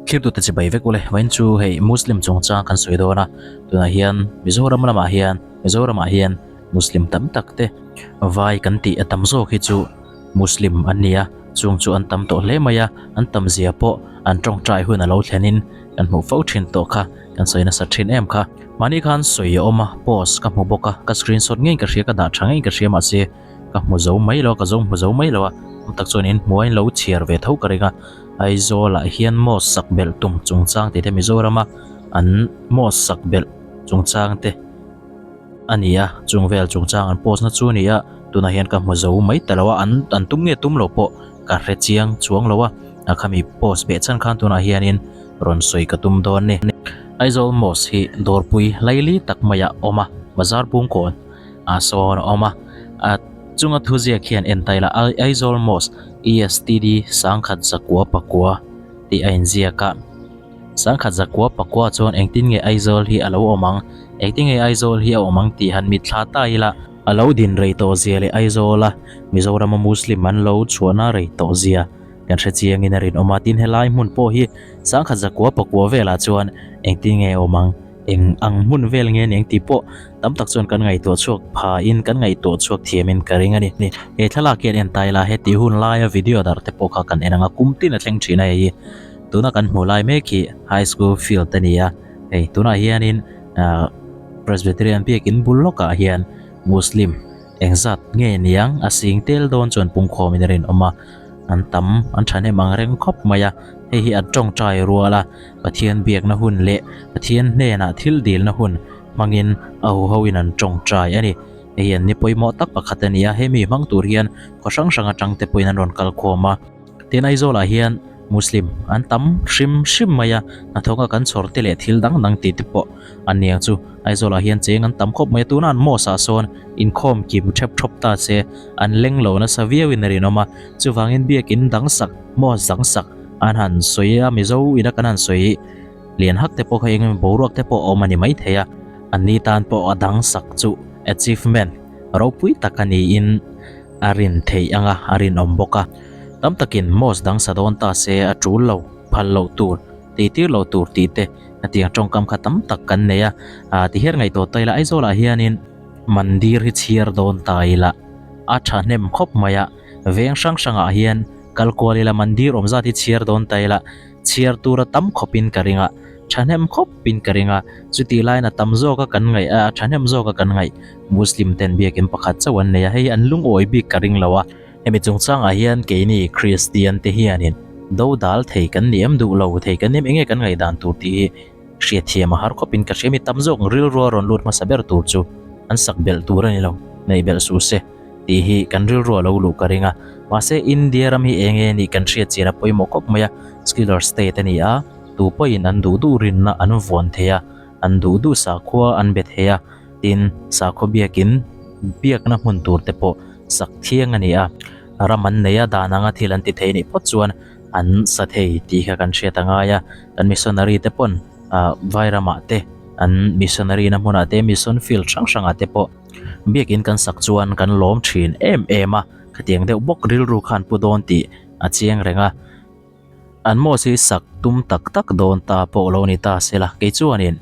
Thlirtute chibai vek ule, vawiin chu hei Muslim chungchang kan sawi dawn a, tunah hian Mizoram lamah hian Mizoramah hian Muslim tam tak te vai kan tih a tam zawk hi chu Muslim an ni a, chung chu an tam tawh hle mai a, an tam zia pawh an tawngtai hun a lo thlenin kan hmuh fo thin tawh kha, kan sawi nasa thin em kha. Mahni khan sawi a awm a, post ka hmu bawk a, ka screenshot ngei ka hria, ka dah tha ngei ka hria mahse ka hmu zo mai lo a, ka zo hmu zo mai lo a, tam tak chuan in hmuh a in lo chhiar ve tho ka ring a, Aizawl ah hian mosque sak belh tum chungchang tih te Mizoram a an mosque sak belh chungchang te a ni a, chung vel chungchang an post na chu a ni a, tunah hian ka hmu zo mai ta lo a, an an tum nge tum lo pawh ka hre chiang chuang lo a, a khami post beh chhan khan tunah hianin rawn sawi ka tum dawn a ni. Aizawl mosque hi dawrpui laili tak maiah a awm a, bazar bungkawn ah sawn a awm a, a chunga thuziak hian en ta ila Aizawl mosque ESTD 1009 tih a inziak a. 1009 pakua chuan engtin nge Aizawl hi a lo awm ang, engtin nge Aizawl hi a awm ang tih han mitthla ta ila, a lo din rei tawh zia leh Aizawla Mizorama Muslim an lo chhuahna rei tawh zia kan hre chiangin a rinawm a. Tin, helai hmun pawh hi 1009 velah chuan engtin nge a awm ang, eng ang hmun vel nge ni ang tih pawh tam tak chuan kan ngaihtuah chhuak phain kan ngaihtuah chhuak thiamin ka ring a ni. He thlalak hian en ta ila heti hun laia video darh te pawh kha kan en ang a, kum tin a thleng thin a hei hi. Tuna kan hmuh lai mek hi High School field a ni a, hei tunah hianin ah Presbyterian biakin bul lawkah hian Muslim engzat nge niang a sing tel dawn chuan pungkhawmin a rinawm a, an tam an thahnem ang reng khawp mai a, hei hi an tawngtai rual a, Pathian biakna hun leh Pathian hnenah thil dilna hun hmangin a huhoin an tawngtai a ni. Hei hi an ni pawimawh tak pakhat a ni a, hemi hmang tur hian khaw hrang hrang atang te pawhin an rawn kalkhawm a. Tin Aizawlah hian Muslim an tam hrim hrim mai a, hnathawka kan chhawr te leh thil dang dang tih te pawh an ni ang chu. Aizawlah hian cheng an tam khawp mai a, tuna an mosque ah sawn inkhawm kim thep thawp ta se an leng lo nasa viauin a rinawm a, chuvangin biakin dang sak, mosque dang sak an han sawi a, Mizo ina kan han sawi lian hak te pawh kha eng emaw boruak te pawh a awm a ni maithei a, anni tan pawh a dang sak chu achievement ropui tak a niin A rin theih anga a rinawm bawk a. Tam takin mosque dang sa dawn ta se a tul lo, phal loh tur, tihtir loh tur tih te hetiang tawngkam kha tam tak kan nei a. Aa ti hian ngaihtuah ta ila Aizawlah hianin mandir hi chhiar dawn ta ila a thahnem khawp mai a. Veng hrang hrangah hian kal kual ila mandir awm zat hi chhiar dawn ta ila chhiar tura tam khawpin ka ring a, thahnem khawpin ka ring a, chutih laiin a tam zawka kan ngaih a, a thahnem zawka kan ngaih Muslim ten biakin pakhat chauh an nei a, hei an lungawi bik ka ring lo a, hemi chungchangah hian keini Kristian te hianin do dal thei kan ni em duh lo thei kan ni em enge kan ngaihdan tur tih hi hriatthiam a har khawpin ka hria, mi tam zawk rilrua rawn lut hmasa ber tur chu an sak belh tur a ni lo, neih belh suh se. Tih hi kan rilru a lo luh ka ring a, mahse India ram hi eng nge nih kan hriat chian a pawimawh khawp mai a, Secular state a ni a, tu pawhin an duh duh rinna an vuan thei a, an duh duh sakhua an be thei a, tin sakhaw biakin biakna hmun tur te pawh sak thiang a ni a, ram an nei a, dan anga thil an ti thei nih phawt chuan an sa thei tih kha kan hriat a ngai a, kan missionary te pawn ah vai ramah te an missionary na hmunah te mission field hrang hrangah te pawh. Biakin kan sak chuan kan lawm thin em em a, khatiang deuh bawk rilru khan pu dawn tih a chiang reng a. An mosque hi sak tum tak tak dawn ta pawh lo ni ta se la, kei chuanin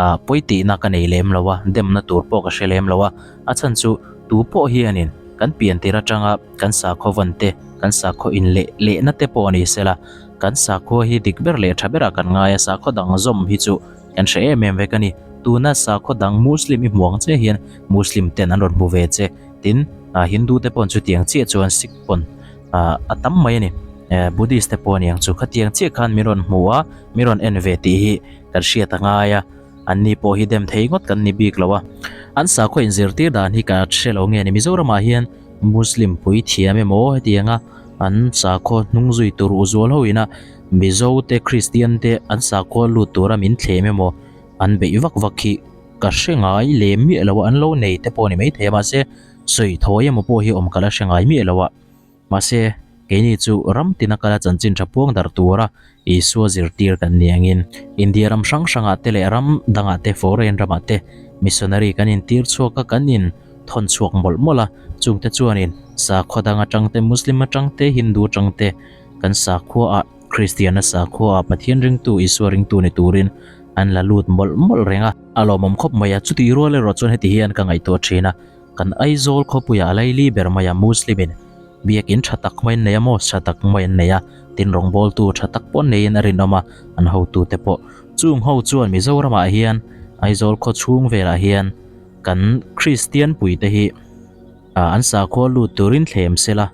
ah pawi tihna ka nei lem lo a, demna tur pawh ka hre lem lo a, a chhan chu tu pawh hianin kan pian tir atanga kan sakhaw vawn te, kan sakhaw in leh lehna te pawh ni se la, kan sakhua hi dik ber leh tha berah kan ngai a, sakhaw dang zawm hi chu Kan hre em em vek a ni. Tuna sakhaw dang Muslim i hmu ang che hian Muslim ten an rawn hmu ve che. Tin, Hindu te paw'n chutiang chiah chuan Sikh pawn a tam mai a ni. Buddhist te pawh a ni ang chu. Khatiang chiah khan min rawn hmu a, min rawn en ve tih hi kan hriat a ngai a. Anni pawh hi dem thei ngawt kan ni bik lo a. An sakhaw inzirtir dan hi ka hre lo nge ni. Mizoramah hian Muslim puithiam emaw hetianga an sakhaw hnung zui tur u zual ho ina Mizo te Kristian te an sakhua lut tura min thlem emaw an beih vak vak hi ka hre ngai lem miah lo a, an lo nei te pawh a ni maithei a mahse sawi thawi emaw pawh hi awm ka la hre ngai miah lo a, mahse keini chu ram tina kala chanchin tha puang darh tura Isua zirtir kan ni angin India ram hrang hrangah te leh ram dangah te foreign ramah te missionary kan intir chhuak a kan in thawn chhuak mawlh mawlh a, chungte chuanin sakhua dang atang te Muslim atang te Hindu atang te kan sakhua ah. Kristianna sakhuaah Pathian ringtu Isua ringtu ni turin an la lut mawlh mawlh reng a. A lawmawm khawp mai a, chutih rual erawh chuan heti hian ka ngaihtuah thin a, kan Aizawl khawpuiah a laili ber mai a Muslim-in biakin tha tak mai an nei a, mosque tha tak mai an nei a, tin rawngbawltu tha tak pawh an neiin a rinawm a, an hotute pawh. Chung ho chuan Mizoramah hian Aizawl khaw chhung velah hian kan Kristian puite hi an sakhua lut turin thlem sela,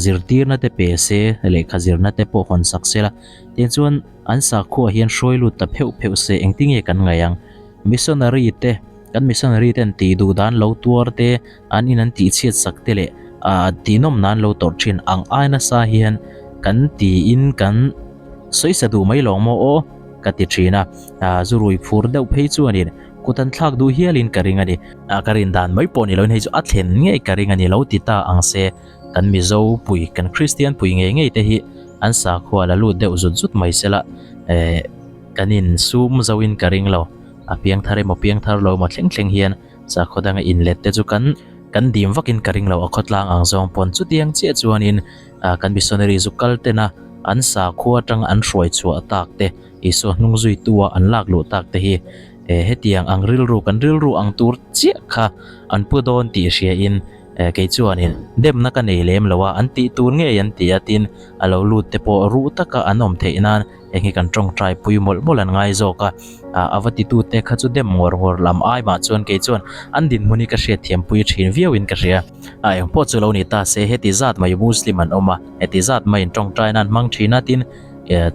zirtirna te pe se, lehkha zirna te pawh hawn sak sela, tiang chuan an sakhua hian hruai lut ta pheuh pheuh se engtinge kan ngaih ang? Missionary te, kan missionary ten tih duh dan lo tuar te, an in an tih chhiat sak te leh tihnawm nan lo tawrh thin ang ai nasa hian kan tiin kan sawisa duh mai lawng maw aw ka ti thin a, zurui phur deuh phei chuanin kut an thlak duh hialin ka ring a ni. Ka rin dan mai pawh ni loin hei chu a thlen ngei ka ring a ni lo ti ta ang se kan Mizo pui kan Kristian pui ngei ngei te hi an sakhua la lut deuh zut zut mai sela eh kan in sum zo in ka ring lo a piangthar emaw piangthar lo emaw thleng thleng hian sakhaw danga inlet te chu kan kan dim vakin ka ring lo a khawtlang ang zawng pawn chutiang chiah chuanin kan missionary zu kal tena an sakhua atanga an hruai chhuah tak te Isua hnung zuitu a an lak luh tak te hi eh hetiang ang rilru kan rilru ang tur chiah kha an pu dawn tih hria in eh kei chuanin demna ka nei lem lo a an tih tur ngei an ti a tin a lo lut te pawh ruh taka an awm theih nan heng hi kan tawngtai pui mawlh mawlh an ngai zawk a ah a va ti tu te kha chu dem ngawr ngawr lam ai mah chuan kei chuan an dinhmun hi ka hriatthiam pui thin viau in ka hria a eng pawh chu lo ni ta se heti zat mai muslim an awm a heti zat mai in tawngtai nan hmang thin a tin eh.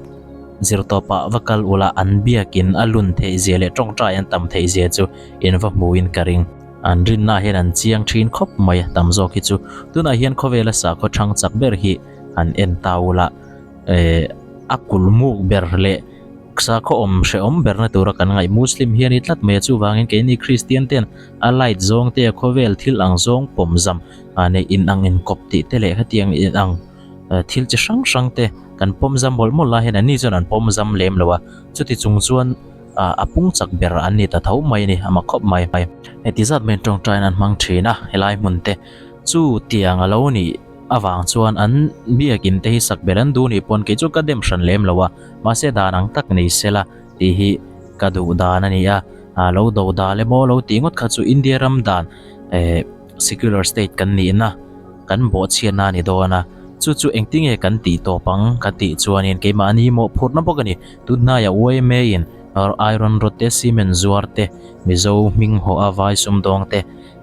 Zirtawpah va kal ula an biakin a lun theih zia leh tawngtai an tam theih zia chu in va hmuin ka ring. An rinna hian an chiang thin khawp mai a tam zawk hi chu. Tunah hian khawvela sakhaw thang chak ber hi an en ta ula eh a kulmuk ber leh sakhaw awm hrehawm berna tura kan ngaih Muslim hi a ni tlat mai a chuvangin keini Kristian ten a light zawng te a khawvel thil ang zawng pawmzam ah neih inang inkawp tih te leh hetiang inang thil chi hrang hrang te kan pawm zam mawlh mawlh lai hian an ni chuan an pawm zam lem lo a, chuti chung chuan ah a pung chak ber an ni ta tho mai a ni a mak khawp mai. Heti zat mai tawngtaiin an hmang thin a helai hmun te chu tiang a lo nih avang chuan an biakin te hi sak ber an duh nih pawn kei chu ka dem hran lem lo a, mahse dan ang tak ni sela tih hi ka duh dan a ni a, ah lo do dal emaw lo tih ngawt kha chu India ram dan eh secular state kan nihna. Kan bawhchhiatna a ni dawn a, chu chu engtinge kan tih tawp ang ka tih chuanin keimahni mawhphurhna bawk a ni. Tunhnaiah yma in iron rod te, cement zuar te, Mizo hming hawh a vai sumdawng te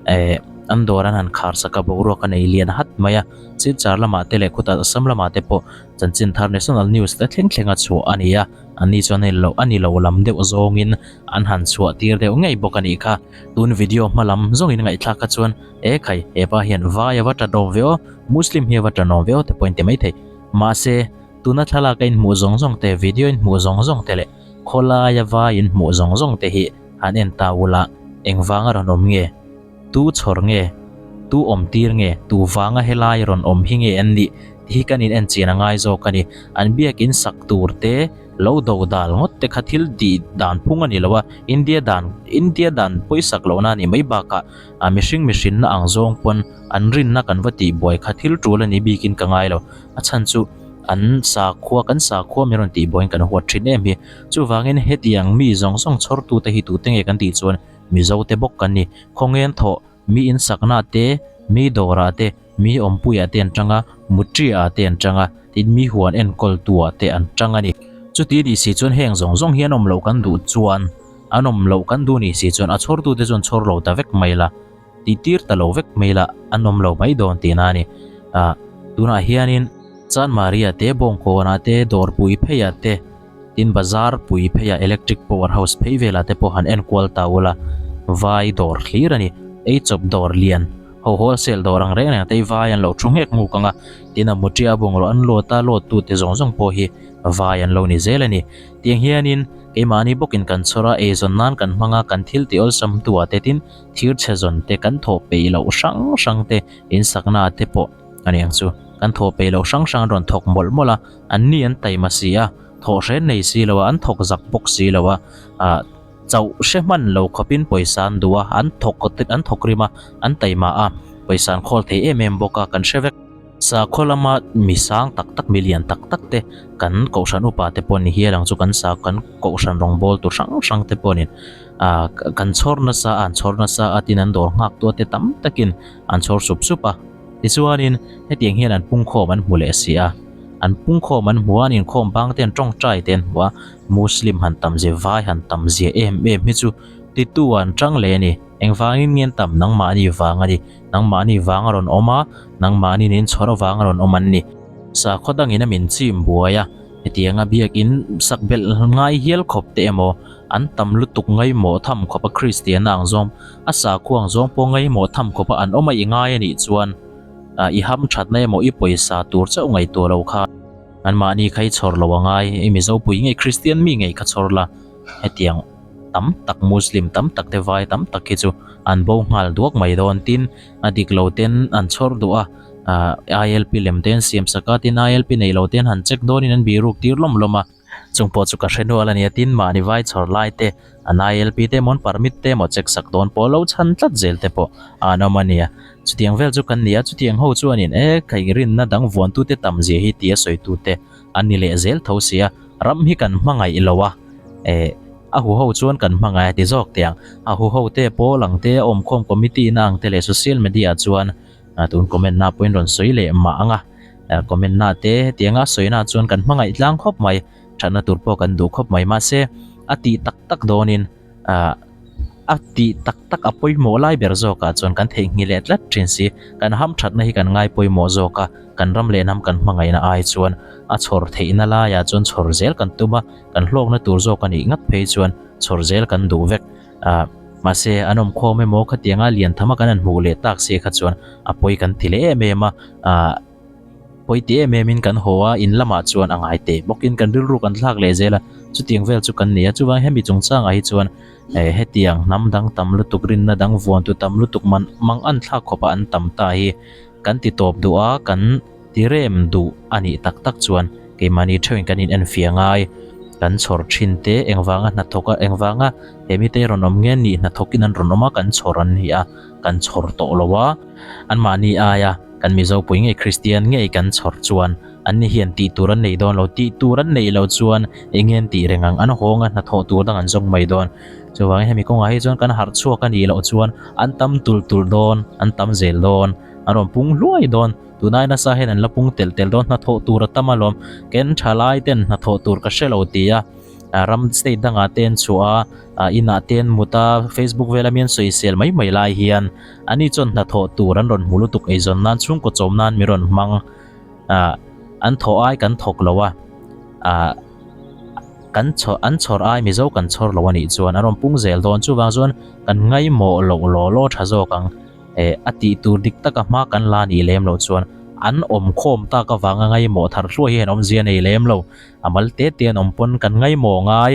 eh an dawr an han khar sak a, boruak a nei lian hat mai a. Silchar lamah te leh khutah Assam lamah te pawh chanchin thar national news te thleng thleng a chhuah a ni a, anni chuan hei lo a ni lo lam deuh zawngin an han chhuah tir deuh ngei bawk a nih kha. Tun video hma lam zawngin ngaihthlak kha chuan E khai, he pa hian vai a va tanawm ve aw, Muslim hi a va tanawm ve aw te pawh in ti maithei. Mahse, tuna thlalak a inhmuh zawng zawng te, video inhmuh zawng zawng te leh khawlaia vai inhmuh zawng zawng te hi han en ta ula, engvanga rawn awm nge? Tu chhawr nge? Tu awm tir nge? Tu vanga helai rawn awm hi nge an nih? Tih hi kan in en chian a ngai zawk a ni. An biakin sak tur te, lo do dal ngawt te kha thil tih dan phung a ni lo a, India dan, India dan pawisak lohna a nih mai bakah, A mihring mihrinna ang zawng pawn an rinna kan va tih buai kha thil tul a ni bikin ka ngai lo. A chhan chu an sakhua, kan sakhua min rawn tih buaiin kan huat thin em hi. Chuvangin hetiang mi zawng zawng chhawrtute hi tute nge kan tih chuan Mizote bawk kan ni. Khawngen thawh, mi insakna te, mi dawrah te, mi awmpuiah te an tang a, mutria ah te an tang a, tin mi huan enkawltuah te an tang a ni. Chuti nih si chuan heng zawng zawng hi an awm loh kan duh chuan An awm loh kan duh nih si chuan a chhawrtute chuan chhawr lo ta vek mai la, tih tir ta lo vek mai la, an awm lo mai dawn tihna a ni. Ah, tunah hianin Chanmaria te, Bawngkawnah te, Dawrpui pheiah te, tin Bazar pui pheiah Electric Power House phei velah te pawh han enkual ta ula, vai dawr hlir a ni. Eichawp dawr lian ho wholesale dawr ang reng reng te hi vai an lo thu nghek nghuk ang a, tin a mutia bungraw an load a, load tute zawng zawng pawh hi vai an lo ni zel a ni. Tiang hianin keimahni bawkin kan chhawr a, eizawn nan kan hmang a, kan thil tih awlsam tu ah te tin thir chhe zawn te kan thawh peih loh hrang hrang te insakna ah te pawh a ni ang chu. Kan thawh peih loh hrang hrang an rawn thawk mawlh mawlh a, an ni an taima si a, thawh hre nei si lo a, an thawk zak bawk si lo a, ah chauh hre hman lo khawpin pawisa an duh a, an thawk an thawk rim a, an taima a, pawisa an khawl thei em em bawk a, kan hre vek. Sakhaw lama mi sang tak tak, mi lian tak tak te kan kohhran upa te pawh ni hial ang chu kan sa kan kohhran rawngbawl tur hrang hrang te pawhin ah kan chhawr nasa a an chhawr nasa a tin an dawr nghak tu te tam takin an chhawr sup sup a. Tichuanin hetiang hian an pungkhawm an hmu leh si a, an pungkhawm an hmu a an inkhawm bang te an tawngtai te an hmu a, Muslim han tam zia vai han tam zia em em hi chu titu an tang leh a ni. Engvangin nge an tam nangmahni vang a ni. Nangmahni vang a rawn awm a, nangmahni nen chhawr avang a rawn awm an ni. Sakhaw dangin a min chim buai a, hetianga biakin sak belh ngai hial khawp te emaw, an tam lutuk ngaihmawh tham khawp a Kristianna ang zawng, a sakhua ang zawng pawh ngaihmawh tham khawp a an awm a i ngai a nih chuan i ham thatna emaw i pawisa tur chauh ngaihtuah lo kha anmahni kha i chhawr lo a ngai, i Mizopui ngei Kristian mi ngei kha chhawr la, hetiang. tam tak Muslim tam tak te vai tam tak hi chu an bo nghal duak mai dawn tin a dik lo ten an chhawr duh a ah ILP lem te an siam sak a tin ILP nei lo ten han check dawn in an biruk tir lawm lawm a chung pawh chu ka hre nual a nia tin mahni vai chhawr lai te an ILP te emaw an permit te emaw check sak dawn pawh lo chhan tlat zel te pawh an awm a nia chutiang vel chu kan ni a chutiang ho chuanin e khaih rinna dang vuan tute tam zia hi tia sawi tute an ni leh zel tho sia ram hi kan hmangaih lo a. Eh, a huho chuan kan hmangai a ti zawk teh ang. A huho te pawl ang te, a awmkhawm committee na ang te leh social media ah chuan tun comment na pawhin rawn sawi leh mah ang a. Comment na te hetianga sawina chuan kan hmangaih tlang khawp mai, thatna tur pawh kan duh khawp mai. Mahse, a tih tak tak dawnin ah a tih tak tak a pawimawh lai ber zawkah chuan kan theihnghilh leh tlat thin si. Kan hamthatna hi kan ngai pawimawh zawk a, kan ram leh hnam kan hmangaihna ai chuan a chhawr theihna laiah chuan chhawr zel kan tum a. Kan hlawkna tur zawk a nih ngat phei chuan chhawr zel kan duh vek a, mahse an awm khawm emaw khatianga lian thama kan han hmuh leh tak si kha chuan a pawi kan ti leh em em a, ah pawi ti em em in kan haw a, in lamah chuan a ngai teh bawkin kan rilru kan thlak leh zel a, chutiang vel chu kan ni a, chuvang hemi chungchangah hi chuan eh hetiang hnam dang tam lutuk rinna dang vuantu tam lutuk man mang an thlak khawpa an tam ta hi kan ti tawp duh a, kan. Ti rem duh a nih tak tak chuan keimahni theuhin kan in enfiah ngai. Kan chhawr thin te engvanga hnathawk a engvanga he mite rawn awm nge nih hnathawkin an rawn awm a kan chhawr an ni a, kan chhawr tawh lo a. Anmahni aia kan Mizopui ngei Kristian ngei kan chhawr chuan anni hian tih tur an nei dawn lo, tih tur an neih loh chuan enge an tih reng ang, an hawnga hnathawh tur dang an zawng mai dawn. Chuvangin hemi kawngah hi chuan kan harh chhuak a nih loh chuan an tam tulh tulh dawn, an tam zel dawn, an rawn pung hluai dawn. Tunai nasa hian an la pung telh telh dawn, hnathawh tur a tam alawm. Ken thalai ten hnathawh tur ka hre lo ti a, ram state dangah te an chhuah a, inah te an mut a, Facebook vela mi an sawisel mai mai lai hian ani chuan hnathawh tur an rawn hmu lutuk eizawn nan chhungkaw chawm nan mi rawn hmang an thawh ai kan thawk lo a, kan chhawr an chhawr ai Mizo kan chhawr lo a nih chuan an rawn pung zel dawn chuvang chuan kan ngaihmawh loh law law tha zawk ang. Eh, a tih tur dik taka hma kan la nih lem loh chuan an awm khawm tak avanga ngaihmawh thar hluai hian awmzia nei lem lo. A mal te te an awm pawn kan ngaihmawh ngai,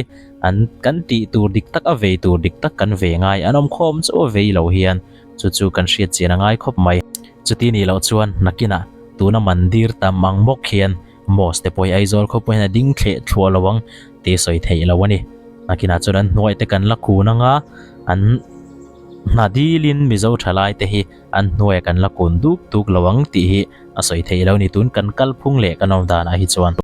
an kan tih tur dik tak a vei tur dik tak kan ve ngai, an awm khawm chauh a vei lo hian chu chu kan hriat chian a ngai khawp mai. Chuti nih loh chuan nakinah tuna mandir tam ang bawk hian Mosque te pawh hi Aizawl khawpui hian a ding thleh thluah lo ang tih sawi theih lo a ni. Nakinah chuan an hnuai te kan la kun anga an. Hna dilin Mizo thalai te hi an hnuaiah kan la kun duk duk lo ang tih hi a sawi theih lo ni tun kan kalphung leh kan awm danah hi chuan.